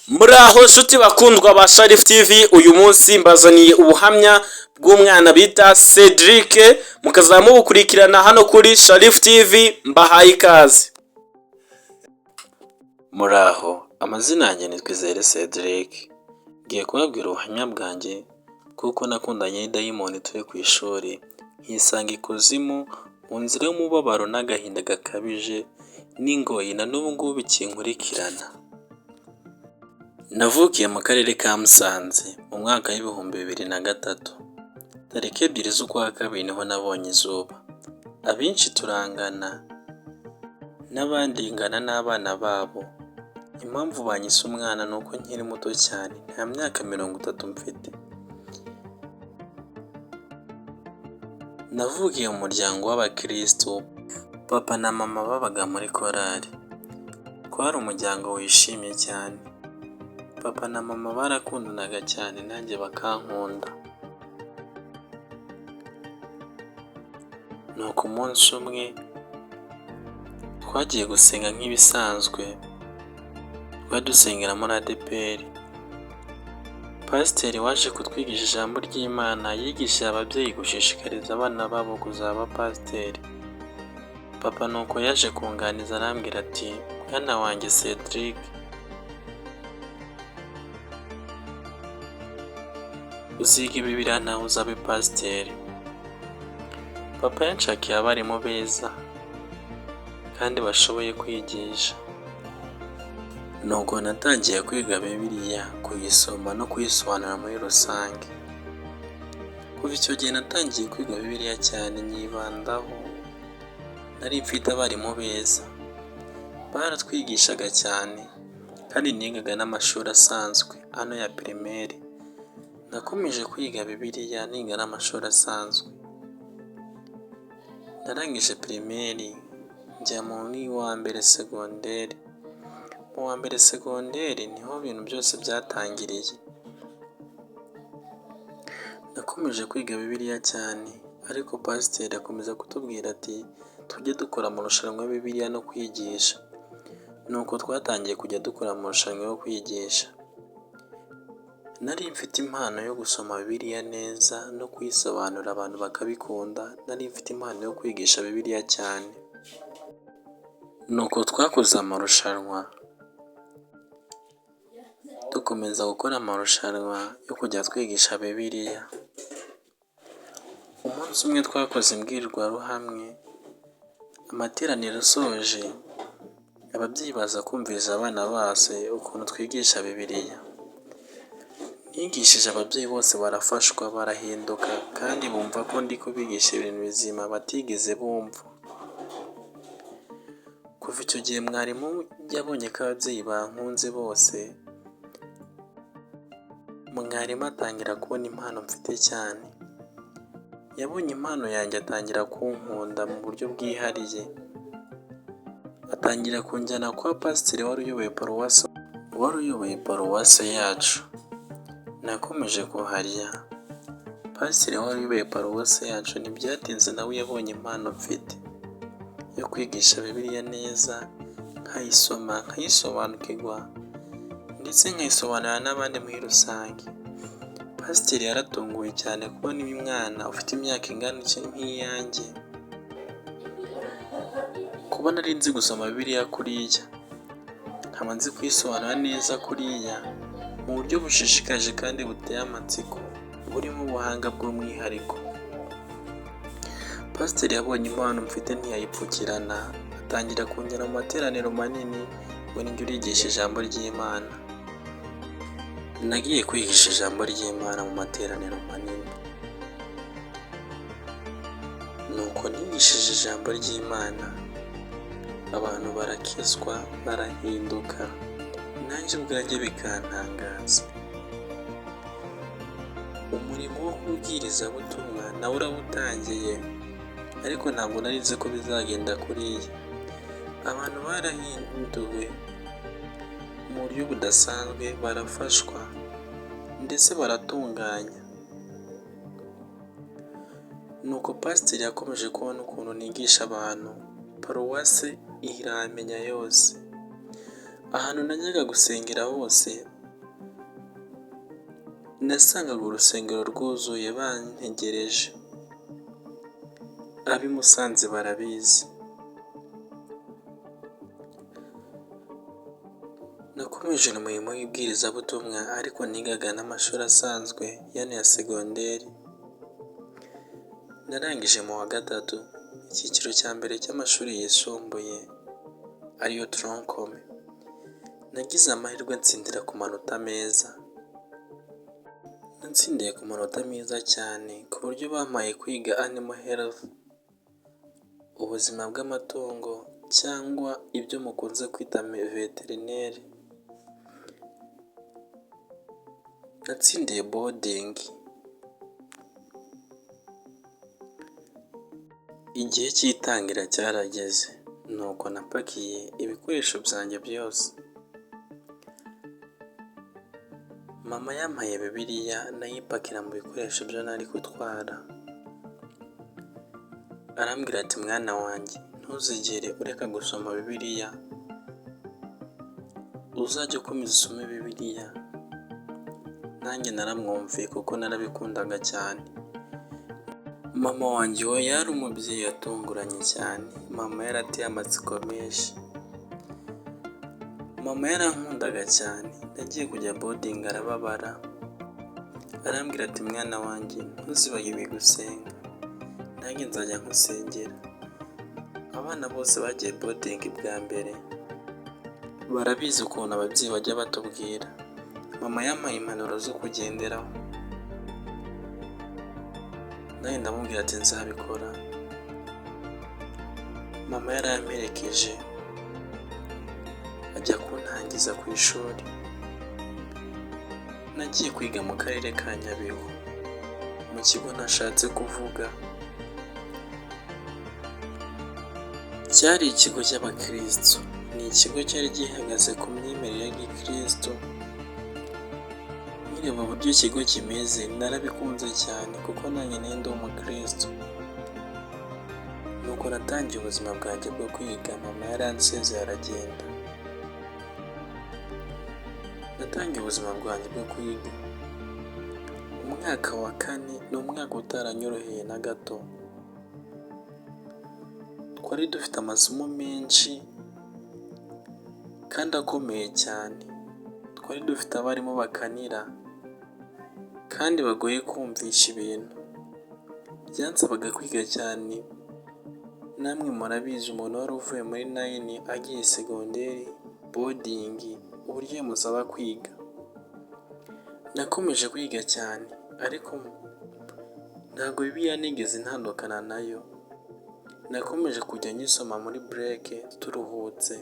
Muraho nshuti bakundwa ba Sharif TV, uyu munsi mbazaniye ubuhamya bw'umwana bita Cedric, mukazaba mubukurikirana hano kuri Sharif TV. Mbahaye ikaze. Muraho, amazina yanjye ni Twizere Cedric, ngiye kubabwira ubuhamya bwanjye bw'uko nakundanye n'idayimoni turi ku ishuri, nkisanga ikuzimu mu nzira y'umubabaro n'agahinda gakabije n'ingoyi na n'ubu ngubu bikinkurikirana. Navukiye mu karere ka Musanze mu mwaka w'2003, tariki 2 z'ukwa kabiri niho nabonye izuba. Abenshi turangana n'abandi ngana n'abana babo. Impamvu banyise umwana ni uko nkiri muto cyane, nta myaka 30 mfite. Navukiye mu muryango w'abakirisitu, papa na mama babaga muri korali. Twari umuryango wishimye cyane. Papa na mama barakundanaga cyane nanjye bakankunda. Nuko umunsi umwe twagiye gusenga nk'ibisanzwe, twari dusengera muri ADEPR. Pasiteri waje kutwigisha ijambo ry'Imana yigishije ababyeyi gushishikariza abana babo kuzaba abapasiteri. Papa nuko yaje kunganiza arambwira ati mwana wanjye Cedric, uzige Bibiliya nawe uzabe pasiteri. Papa yanshakiye abarimu beza kandi bashoboye kwigisha. Nuko natangiye kwiga Bibiliya, kuyisoma no kuyisobanura muri rusange. Kuva icyo gihe natangiye kwiga Bibiliya cyane nyibandaho. Nari mfite abarimu beza, baratwigishaga cyane kandi nigaga n'amashuri asanzwe ano ya pirimeri. Nakomeje kwiga Bibiliya niga n'amashuri asanzwe. Narangije pirimeri njya muri wa mbere segonderi. Mu wa mbere segonderi niho ibintu byose byatangiriye. Nakomeje kwiga Bibiliya cyane ariko pasiteri akomeza kutubwira ati tujye dukora amarushanwa ya Bibiliya no kwigisha. Nuko twatangiye kujya dukora amarushanwa yo kwigisha. Nari mfite impano yo gusoma Bibiliya neza no kuyisobanura abantu bakabikunda, nari mfite impano yo kwigisha Bibiliya cyane. Nuko twakoze amarushanwa, dukomeza gukora amarushanwa yo kujya twigisha Bibiliya. Umunsi umwe twakoze imbwirwaruhame, amateraniro asoje, ababyeyi baza kumviriza abana bose ukuntu twigisha Bibiliya. Nigishije ababyeyi bose barafashwa barahinduka kandi bumva ko ndi kubigisha ibintu bizima batigeze bumva. Kuva icyo gihe mwarimu yabonye ko ababyeyi bankunze bose, mwarimu atangira kubona impano mfite cyane. Yabonye impano yanjye atangira kunkunda mu buryo bwihariye. Atangira kunjyana kwa pasiteri wari uyoboye paruwasi, wari uyoboye paruwasi yacu. Nakomeje kuharya. Pasiteri wari uyoboye paruwasi yacu ntibyatinze nawe yabonye impano mfite yo kwigisha Bibiliya neza, nkayisoma nkayisobanukirwa ndetse nkayisobanurira n'abandi muri rusange. Pasiteri yaratunguwe cyane kubona uyu mwana ufite imyaka ingana nk'iyanjye, kuba nari nzi gusoma Bibiliya kuriya, nkaba nzi kuyisobanura neza kuriya mu buryo bushishikaje kandi buteye amatsiko, burimo ubuhanga bw'umwihariko. Pasiteri yabonye impano mfite ntiyayipfukirana, atangira kunjyana mu materaniro manini ngo nijye urigisha ijambo ry'Imana. Nagiye kwigisha ijambo ry'Imana mu materaniro manini. Nuko nigishije ijambo ry'Imana, abantu barakizwa barahinduka, nanjye ubwanjye bikantangaza. Umurimo wo kubwirizabutumwa nawo urawutangiye ariko ntabwo nari nzi ko bizagenda kuriya. Abantu barahinduwe mu buryo budasanzwe barafashwa ndetse baratunganya. Nuko pasiteri yakomeje kubona ukuntu nigisha abantu, paruwasi iramenya yose. Ahantu najyaga gusengera hose Nasangaga urusengero rwuzuye bantegereje. Ab'i Musanze barabizi. Nakomeje umurimo w'ibwirizabutumwa ariko nigaga n'amashuri asanzwe yani ya segonderi. Narangije mu wa gatatu, icyiciro cya mbere cy'amashuri yisumbuye ariyo tronc commun. Nagize amahirwe ntsindira ku manota meza. Natsindiye ku manota meza cyane ku buryo bampaye kwiga animal health, ubuzima bw'amatungo cyangwa ibyo mukunze kwita veterineri. Natsindiye boarding. Igihe cy'itangira cyarageze, nuko napakiye ibikoresho byanjye byose. Mama yampaye Bibiliya nayo ipakira mu bikoresho byo nari gutwara. Arambwira ati mwana wanjye ntuzigere ureka gusoma Bibiliya, uzajye ukomeza usome Bibiliya. Nanjye naramwumviye kuko narabikundaga cyane. Mama wanjye uwo yari umubyeyi atunguranye cyane, mama yarateye amatsiko menshi. Mama yarankundaga cyane, nagiye kujya boarding arababara, arambwira ati mwana wanjye ntuzibagirwe gusenga, nanjye nzajya nkusengera. Abana bose bagiye boarding bwa mbere, barabizi ukuntu ababyeyi bajya batubwira. Mama yampaye impanuro zo kugenderaho, nanjye ndamubwira ati nzabikora. Mama yaramperekeje ajya kuntangiza ku ishuri. Nagiye kwiga mu karere ka Nyabihu, mu kigo ntashatse kuvuga. Cyari ikigo cy'abakristo, ni ikigo cyari gihagaze ku myemerere ya gikristo. Nkireba uburyo ikigo kimeze narabikunze cyane kuko nanjye nari ndi umukristo. Nuko natangiye ubuzima bwanjye bwo kwiga, mama yaransezeye aragenda. Natangiye ubuzima bwanjye bwo kwiga. Umwaka wa kane ni umwaka utaranyoroheye na gato. Twari dufite amasomo menshi kandi akomeye cyane. Twari dufite abarimu bakanira kandi bagoye kumvisha ibintu. Byansabaga kwiga cyane, namwe murabizi umuntu wari uvuye muri nine agiye segonderi, boarding, uburyo bimusaba kwiga. Nakomeje kwiga cyane ariko ntabwo Bibiliya nigeze ntandukana nayo. Nakomeje kujya nyisoma muri break turuhutse,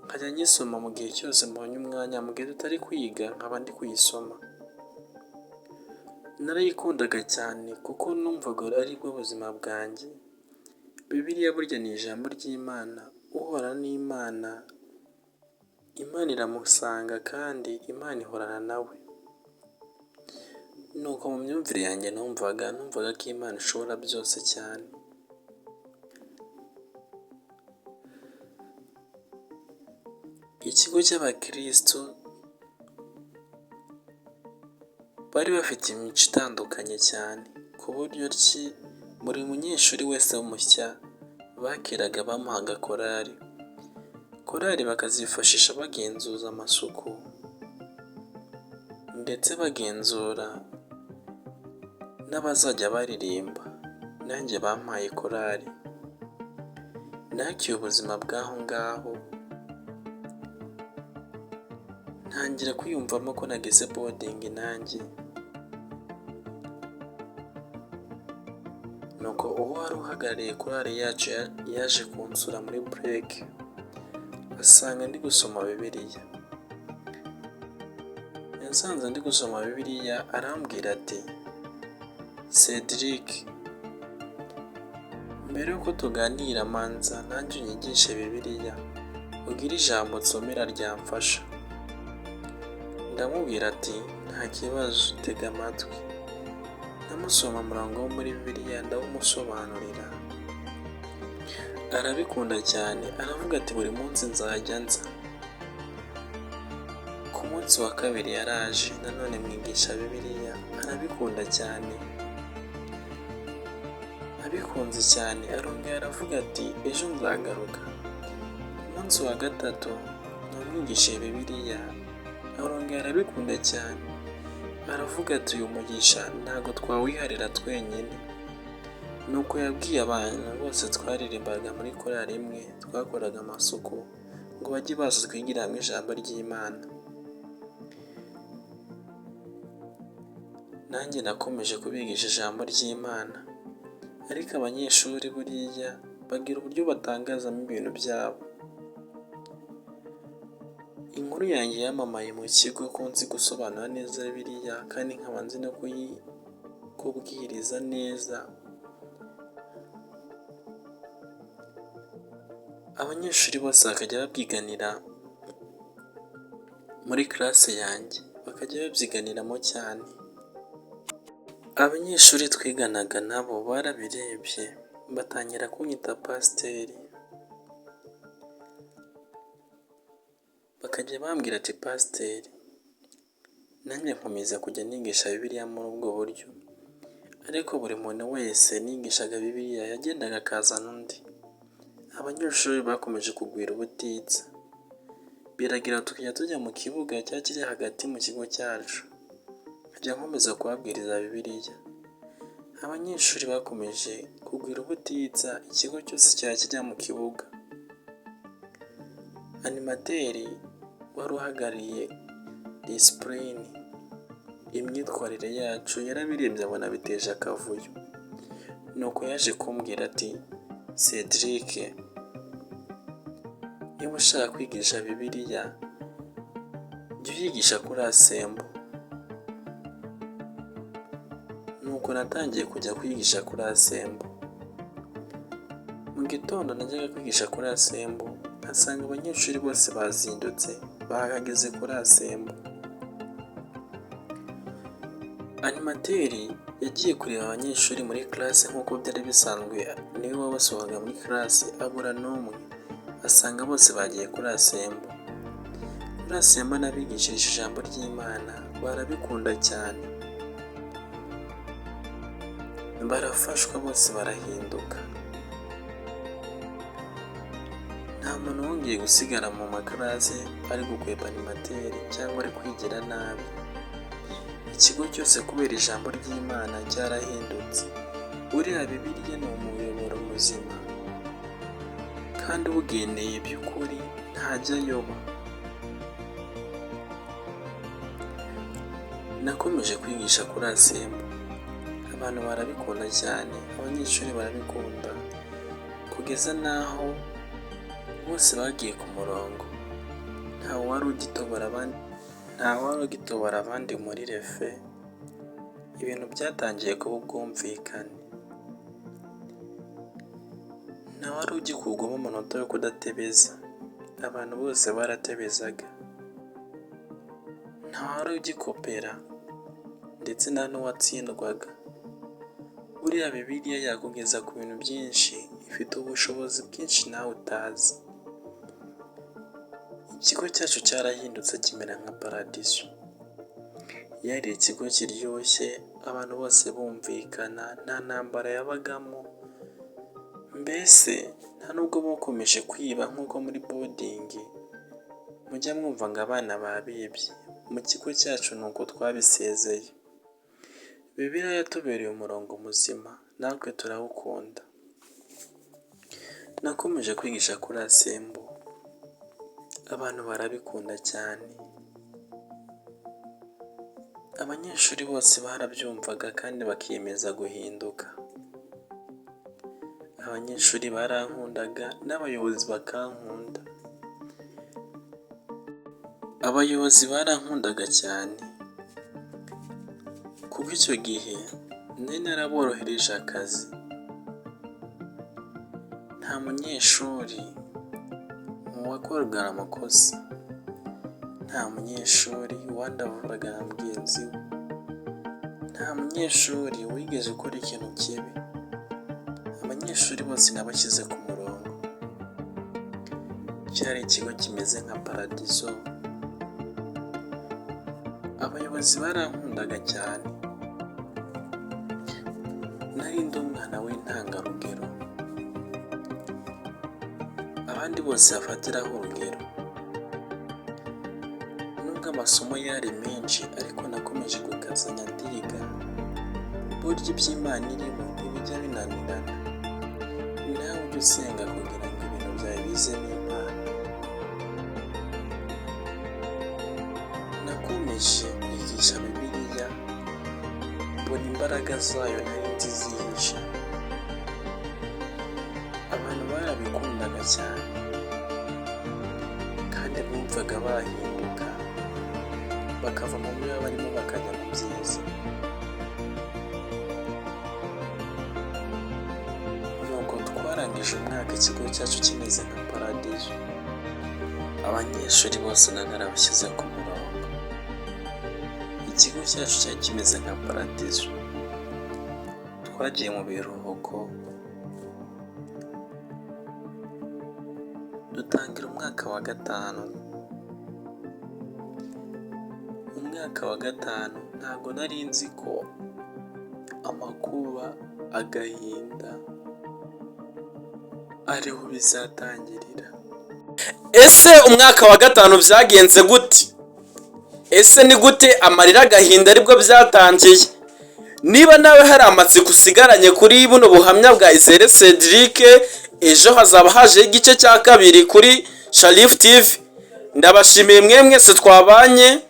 nkajya nyisoma mu gihe cyose mbonye umwanya, mu gihe tutari kwiga nkaba ndi kuyisoma. Narayikundaga cyane kuko numvaga aribwo buzima bwanjye. Bibiliya burya ni ijambo ry'Imana, uhorana n'Imana, Imana iramusanga kandi Imana ihorana nawe. Nuko mu myumvire yanjye numvaga ko Imana ishobora byose cyane. Ikigo cy'abakristo bari bafite imico itandukanye cyane, ku buryo ki buri munyeshuri wese mushya bakiraga bamuhaga korari. Korari bakazifashisha bagenzuza amasuku ndetse bagenzura n'abazajya baririmba. Nanjye bampaye korari. Nakiye ubuzima bw'aho ngaho, ntangira kwiyumvamo ko nageze boarding nanjye. Nuko uwo wari uhagarariye korali yacu yaje kunsura muri break, asanga ndi gusoma Bibiliya. Yasanze ndi gusoma Bibiliya arambwira ati Cedric, mbere yuko tuganira manza nanjye unyigishe Bibiliya, ugire ijambo nsomera ryamfasha. Ndamubwira ati nta kibazo tega amatwi. Ndamusoma umurongo wo muri Bibiliya ndawumusobanurira. Arabikunda cyane aravuga ati buri munsi nzajya nza. Ku munsi Umunsi wa kabiri yaraje nanone mwigisha Bibiliya, arabikunda cyane. Abikunze cyane arongera aravuga ati ejo nzagaruka. Ku munsi wa gatatu namwigishije Bibiliya, arongera arabikunda cyane, aravuga ati uyu mugisha ntabwo twawiharira twenyine. Nuko yabwiye abantu bose twaririmbaga muri korali imwe, twakoraga amasuku, ngo bajye baza twigire hamwe ijambo ry'Imana. Nanjye nakomeje kubigisha ijambo ry'Imana, ariko abanyeshuri buriya bagira uburyo batangazamo ibintu byabo. Inkuru yanjye yamamaye mu kigo ko nzi gusobanura neza Bibiliya kandi nkaba nzi no kuyikubwiriza neza. Abanyeshuri bose bakajya babyiganira muri classe yanjye, bakajya babyiganiramo cyane. Abanyeshuri twiganaga nabo barabirebye batangira kunyita pasiteri, bakajya bambwira ati pasiteri, nanjye nkomeza kujya nigisha Bibiliya muri ubwo buryo, ariko buri muntu wese nigishaga Bibiliya yagendaga akazana undi. Abanyeshuri bakomeje kugwira ubutitsa, biragira tukajya tujya mu kibuga cyari kiri hagati mu kigo cyacu, nkajya nkomeza kubabwiriza Bibiliya. Abanyeshuri bakomeje kugwira ubutitsa, ikigo cyose cyari kijya mu kibuga. Animateri wari uhagarariye disipurine, imyitwarire yacu yarabirebye abona biteje akavuyo, nuko yaje kumbwira ati Cedric, niba ushaka kwigisha Bibiliya jya uyigisha kuri asembo. Nuko natangiye kujya kwigisha kuri asembo. Mu gitondo najyaga kwigisha kuri asembo, nkasanga abanyeshuri bose bazindutse bahageze kuri asembo. Animateri yagiye kureba abanyeshuri muri classe nk'uko byari bisanzwe, niwe wabasohoraga muri classe abura n'umwe, asanga bose bagiye kuri asembo. Kuri asembo nabigishirije ijambo ry'Imana barabikunda cyane, barafashwa bose barahinduka. Nta muntu wongeye gusigara mu makarase ari gukwepa animateri cyangwa ari kwigira nabi. Ikigo cyose kubera ijambo ry'Imana cyarahindutse. Buriya Bibiliya ni umuyoboro muzima kandi uwugendeye by'ukuri ntajya ayoba. Nakomeje kwigisha kuri asembo, abantu barabikunda cyane, abanyeshuri barabikunda, kugeza n'aho bose bagiye ku murongo, ntawe wari ugitobora abandi, ntawe wari ugitobora abandi muri refe, ibintu byatangiye kuba ubwumvikane. Nta wari ugikurwamo amanota yo kudatebeza, abantu bose baratebezaga. Nta wari ugikopera ndetse nta n'uwatsindwaga. Buriya Bibiliya yakugeza ku bintu byinshi, ifite ubushobozi bwinshi nawe utazi. Ikigo cyacu cyarahindutse kimera nka paradiso. Yari ikigo kiryoshye, abantu bose bumvikana, nta ntambara yabagamo, mbese nta nubwo bakomeje kwiba nk'uko muri bodingi mujya mwumva ngo abana babibye. Mu kigo cyacu ni uko twabisezeye. Bibiliya yatubereye umurongo muzima, natwe turawukunda. Nakomeje kwigisha kuri asembo, abantu barabikunda cyane. Abanyeshuri bose barabyumvaga kandi bakiyemeza guhinduka. Abanyeshuri barankundaga n'abayobozi bakankunda. Abayobozi barankundaga cyane kuko icyo gihe nari naraborohereje akazi. Nta munyeshuri wakoraga amakosa, nta munyeshuri wandavuraga na mugenzi we, nta munyeshuri wigeze ukora ikintu kibi. Abanyeshuri bose nabashyize ku murongo. Cyari ikigo kimeze nka paradizo. Abayobozi barankundaga cyane. Nari ndi umwana w'intangarugero, abandi bose bafatiraho urugero. Nubwo amasomo yari menshi, ariko nakomeje gukazanya ndiga. Burya iby'Imana irimo ntibijya binanirana. Nawe ujye usenga kugira ngo ibintu byawe bizemo Imana. Nakomeje kwigisha Bibiliya, mbona imbaraga zayo nari nzi zihishe. Abantu barabikundaga cyane kandi bumvaga bahinduka, bakava mu bibi barimo bakajya mu byiza. Nuko twarangije umwaka ikigo cyacu kimeze nka paradizo. Abanyeshuri bose nari narabashyize ku murongo. Ikigo cyacu cyari kimeze nka paradizo. Twagiye mu biruhuko, dutangira umwaka wa gatanu. Mu mwaka wa gatanu ntabwo nari nzi ko amakuba, agahinda ariho bizatangirira. Ese umwaka wa gatanu byagenze gute? Ese ni gute amarira, agahinda aribwo byatangiye? Niba nawe hari amatsiko usigaranye kuri buno buhamya bwa Izere Cedric, ejo hazaba hajeho igice cya kabiri kuri Sharif TV. Ndabashimiye mwe mwese twabanye.